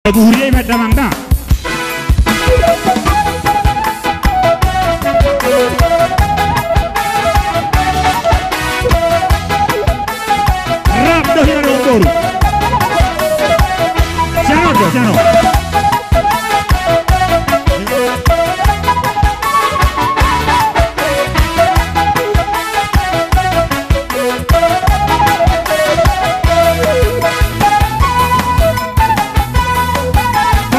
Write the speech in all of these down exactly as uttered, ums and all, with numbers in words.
Buhur ia iba damang da. Rap do hira do boru. Sian on do, sian on.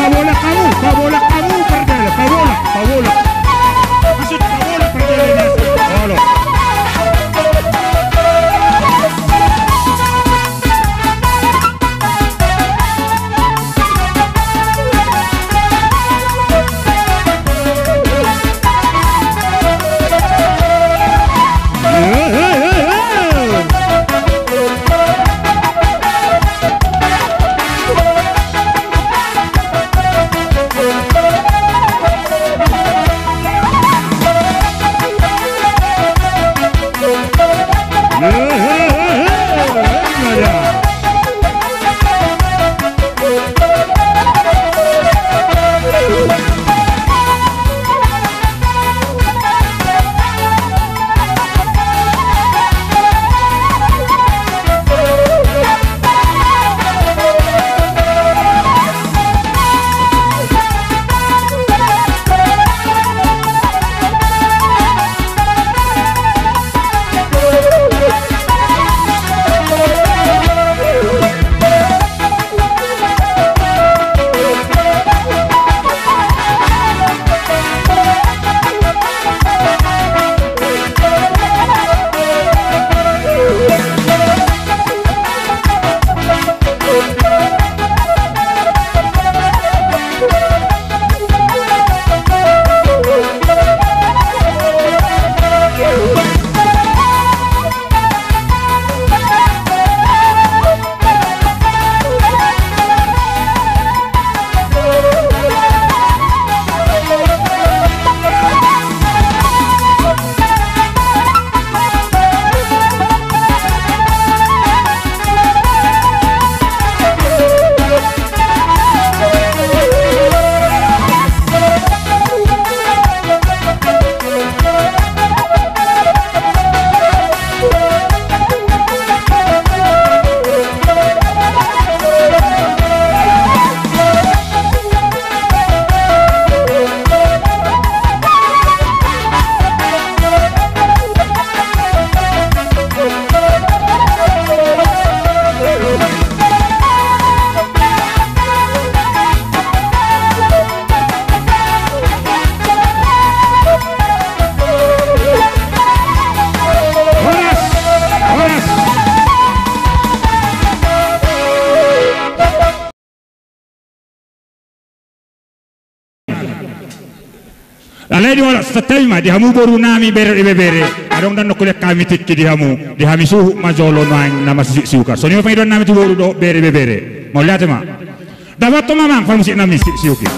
Pabolak hamu, pabolak hamu pardele, pabolak, pabolak. Maksud pabolak pardele ni asa. Olo. Alai di horas, santabi ma di hamu boru nami, bere dohot ibebere. Adong do na hulean hami tingki di hamu, di hami suhut ma jolo nuaeng na masisiuksiukan. Songon i ma pangidoan nami tu boru dohot bere ibebere. Mauliate ma. Dapothon ma amang parmusik nami siuksiuk i.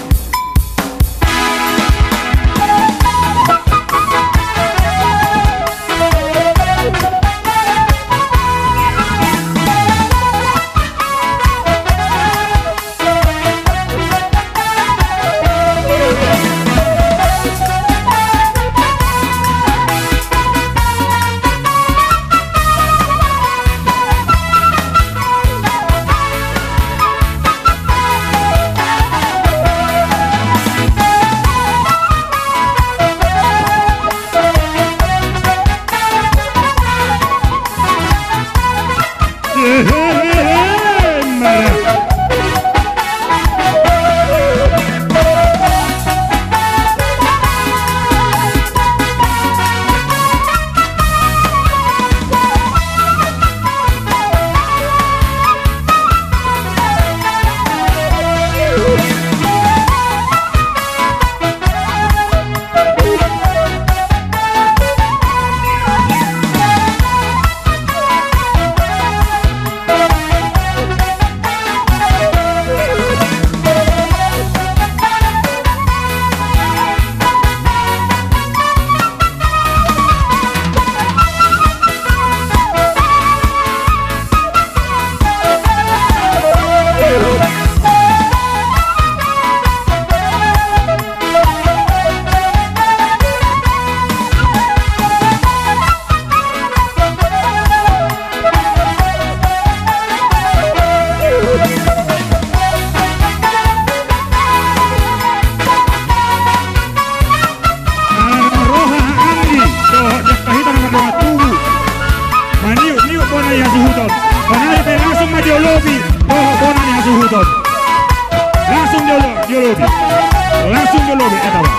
Langsung jo lobi, eta ba.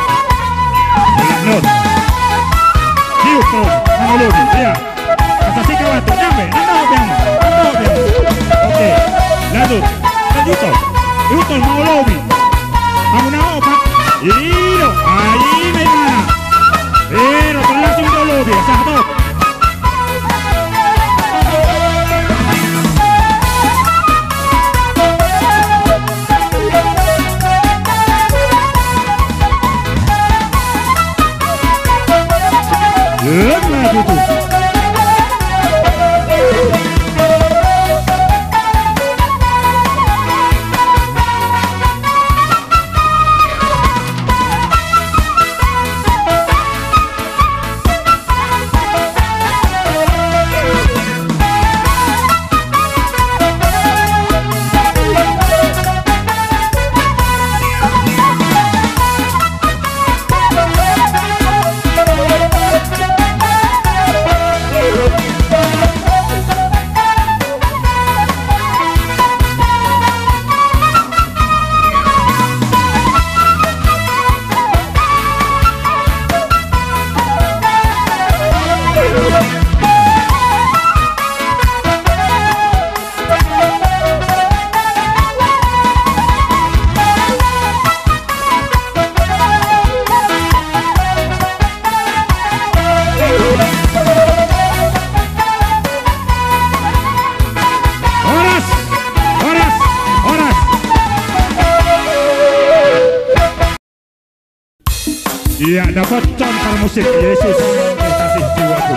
Lanjut. Diuk terus, mangolobi, iya. Asa sikawato, nyampe, nanda hobiang, nanda hobiang. Oke, lanjut. Lanjut, Uton. Uton, mangolobi. Hamu na opat. Ido, ai, na imana. Ido, langsung jo lobi, asa hatop. Horas! Horas! Horas! Iya, dapothon parmusik Yesus, kasih jiwaku.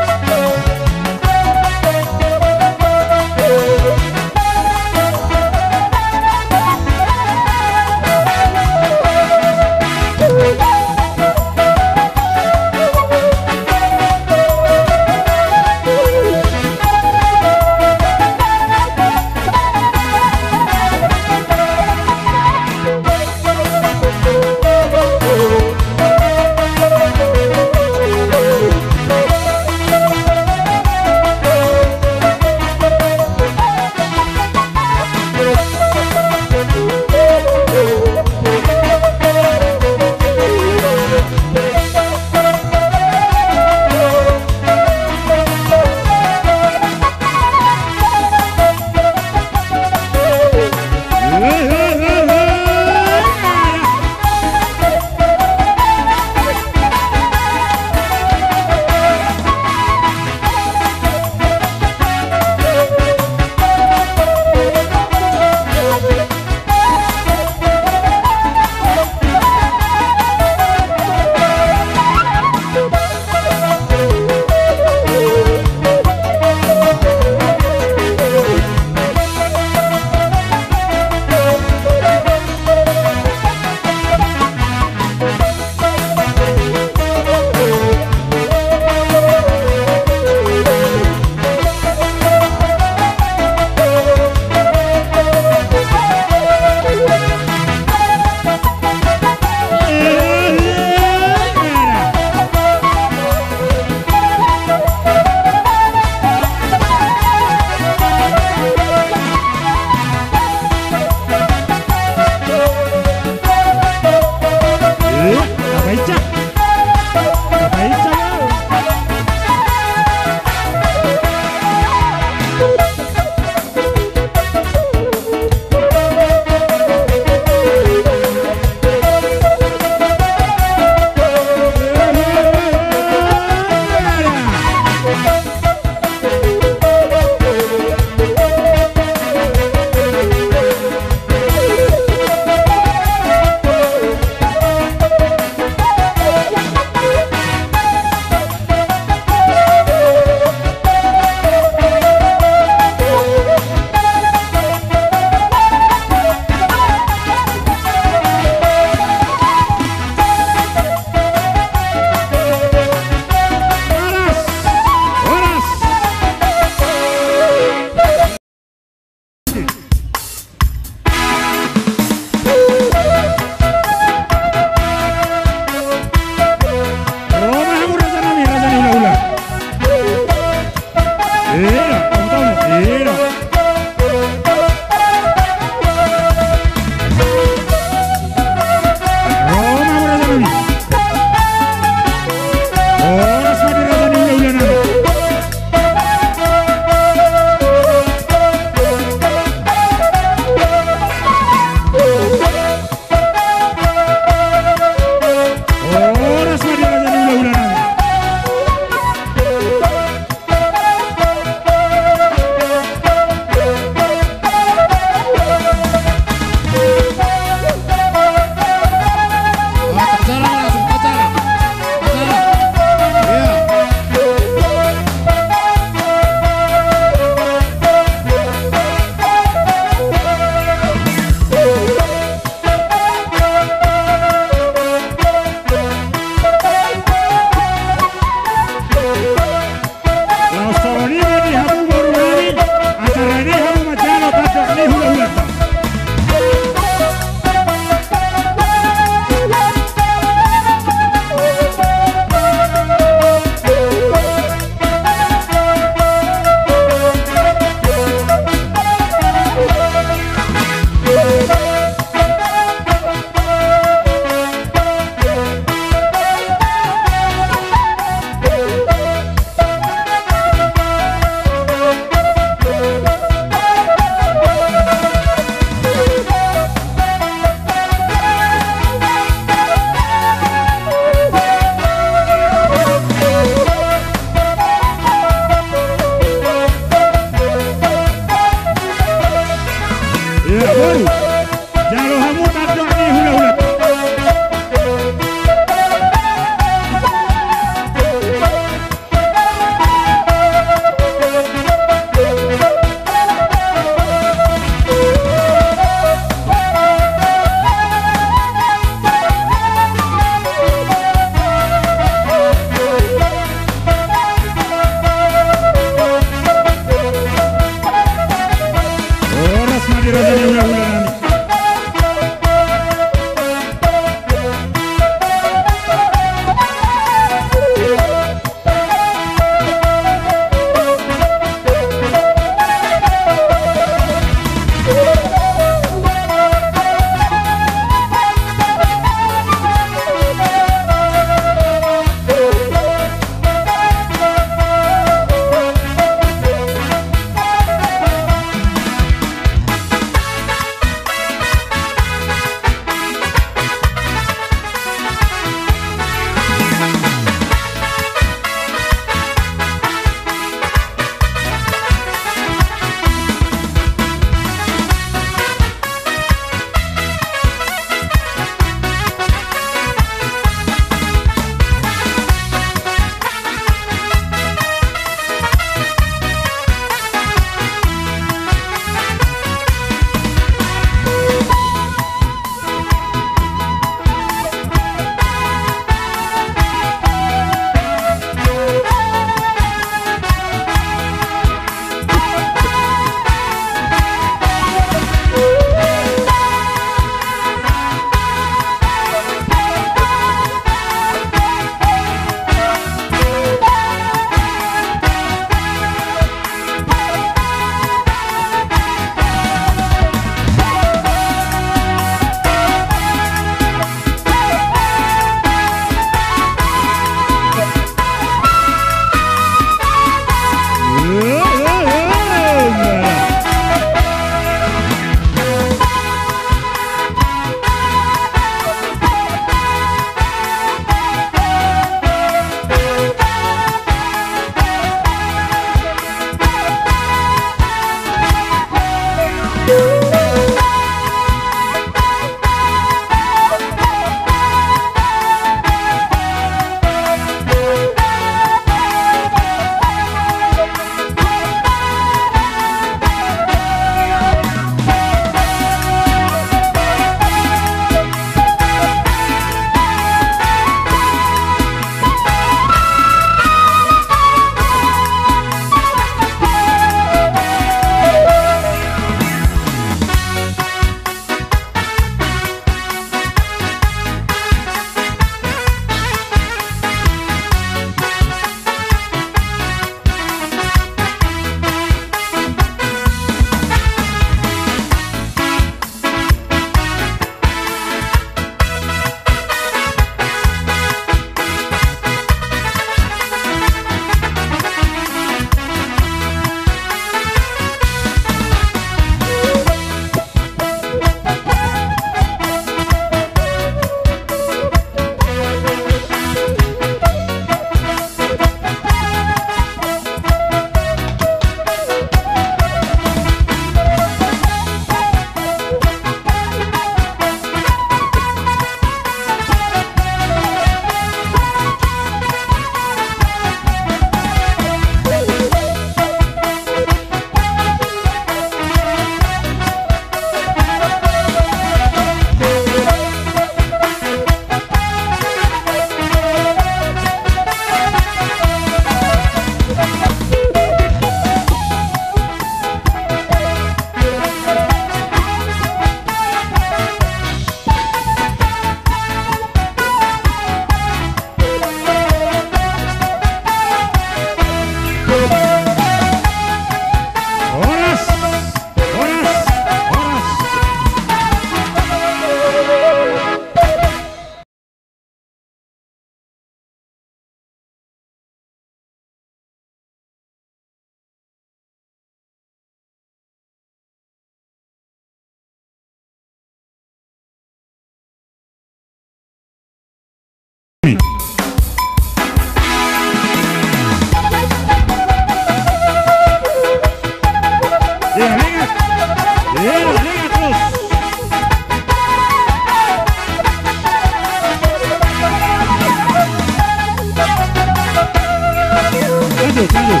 Lanjut, lanjut.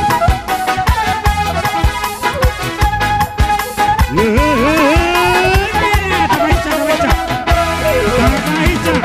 Eh, eh, eh, eh, tabaisa, tabaisa. Tabaisa.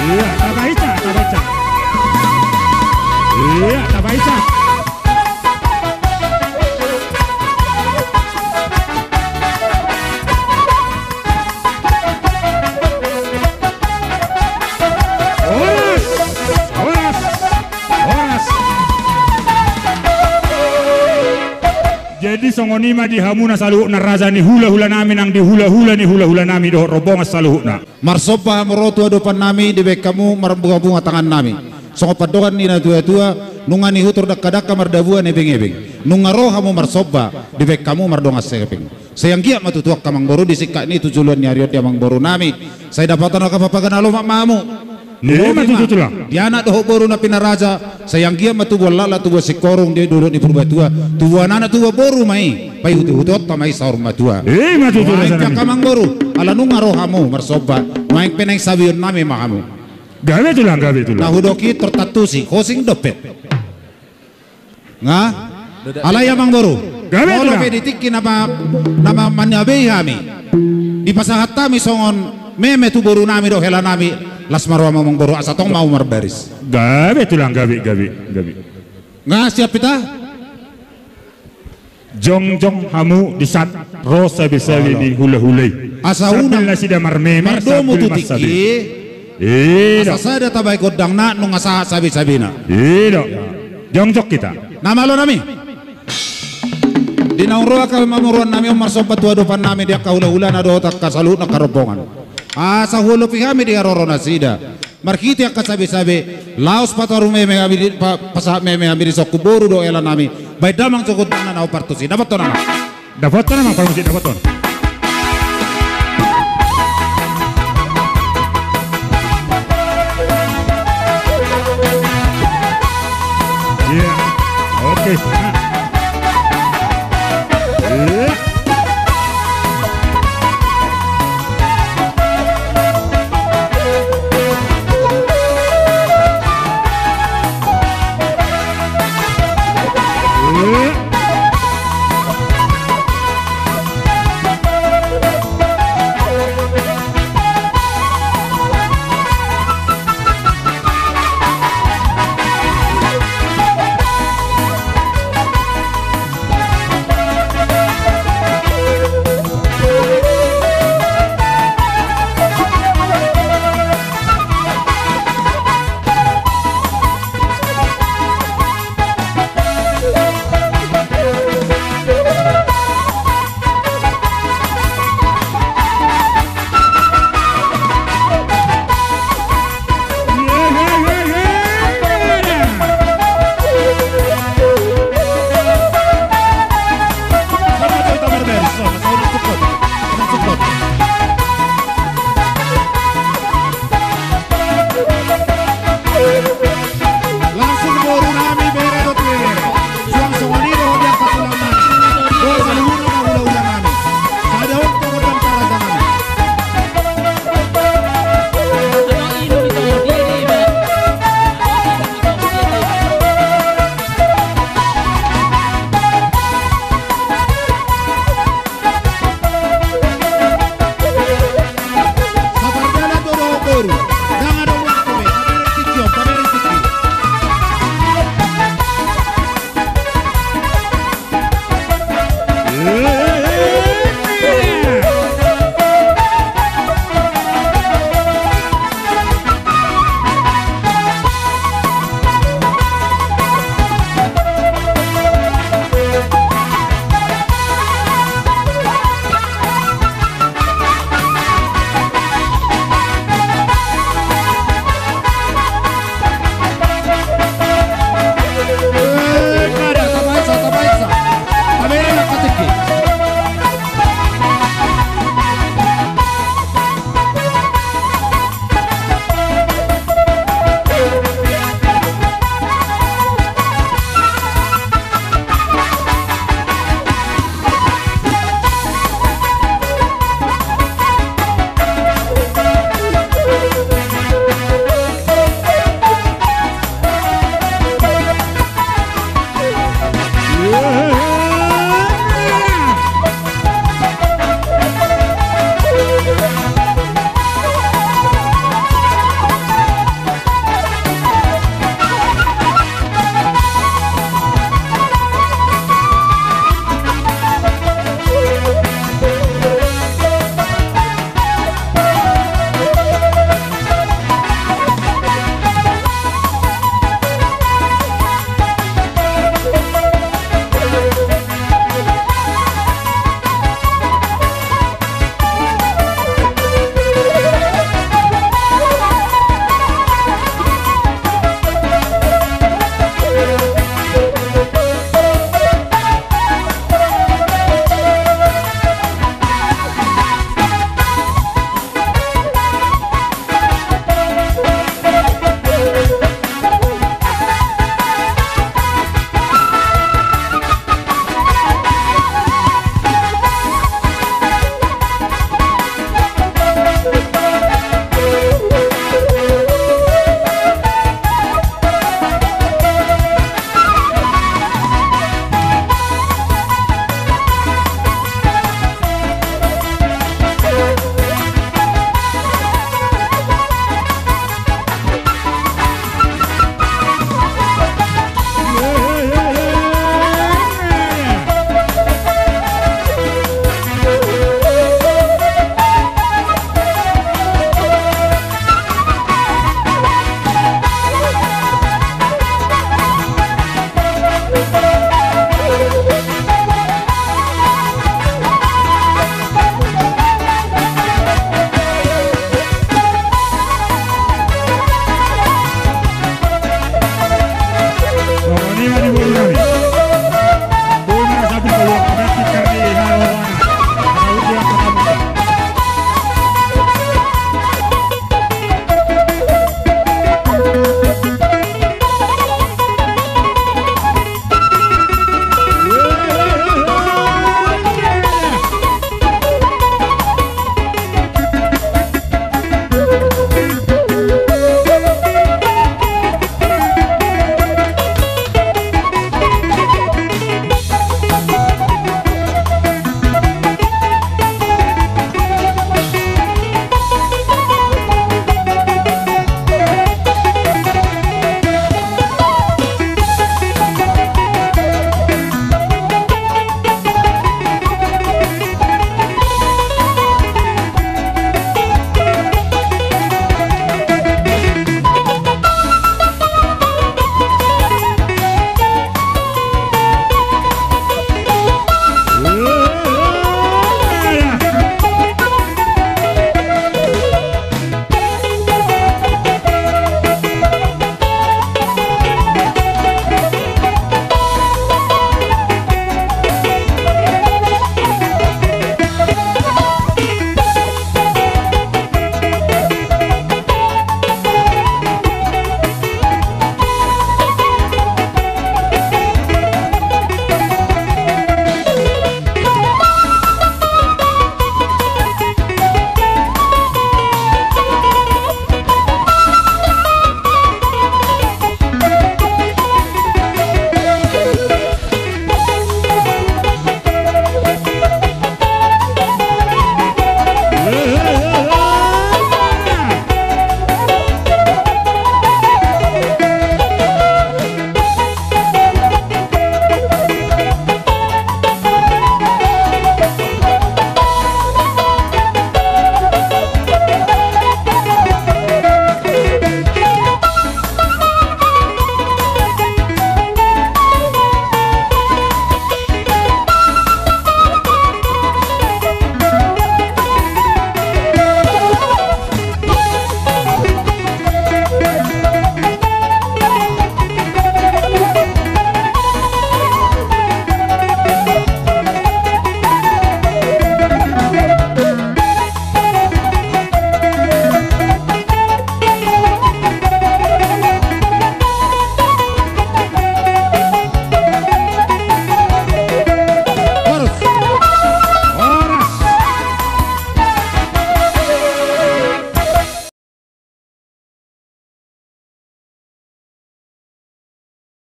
Iya, tabaisa, tabaisa. Iya, tabaisa. Horas, horas, horas. Jadi songon i ma di hamuna saluhutna raja ni hulahula nami nang di hulahula ni hulahula nami dohot rombongan saluhutna. Marsomba hamu ro tu adopan nami, dibaen hamu marbungabunga tangan nami. Songon pandohan ni na tuatua, nunga nihutur dakka-dakka, mardabua na ebengebeng. Nunga ro hamu marsomba, dibaen hamu mardongan sehepeng. Sai anggiat ma tutu angka amangboru di singkat ni tu joloan ni ari on di amangboru nami. Sai dapotan angka papaga na lomak ma hamu. Ima tutu, tulang. Di anak dohot boru na pinaraja, sai anggiat ma tubuan laklak, tubuan singkoru di dolok ni Purbatua, tubuan anak, tubuan boru ma i, paihutihutihonta ma i saur matua. Ima tutu, tulang. Nuaeng pe angka amangboru, ala nunga ro hamu marsomba, nuaeng pe naeng sabeon nami ma hamu. Gabe, tulang, gabe, tulang. Na hudok i tor tantusi, hosing dope. Nga? Alai amangboru, gabe, tulang. Molo pe di tingki na ma-, na ma-, manabei hami, dipasahat hami songon meme tu boru nami dohot hela nami, las ma roha hamu amangboru, asa tong ma hamu marbaris. Gabe, tulang, gabe, gabe, gabe. Nga, siap hita? Jongjong hamu di sat ro sabesabe ni hulahula i. Asa unang mardomu tu tingki. Sambil nasida marmeme, sambil marsabe. Asa sada tabaen gondangna, nunga sahat sabesabena. I do. Jongjong hita. Na malo nami. Di naung ro angka pamoruon nami on marsomba tu adopan nami di angka hulahulana dohot angka saluhutna angka rombongan. Asa huolopi hami di haroro nasida. Marhite angka sabesabe, laos pataru meme hami di, pa-, pasahat meme hami di songkun boru dohot hela nami. Baen damang jo gondangna na hombar tusi. Dapothon amang. Dapothon amang, parmusik, dapothon. Iya. Oke.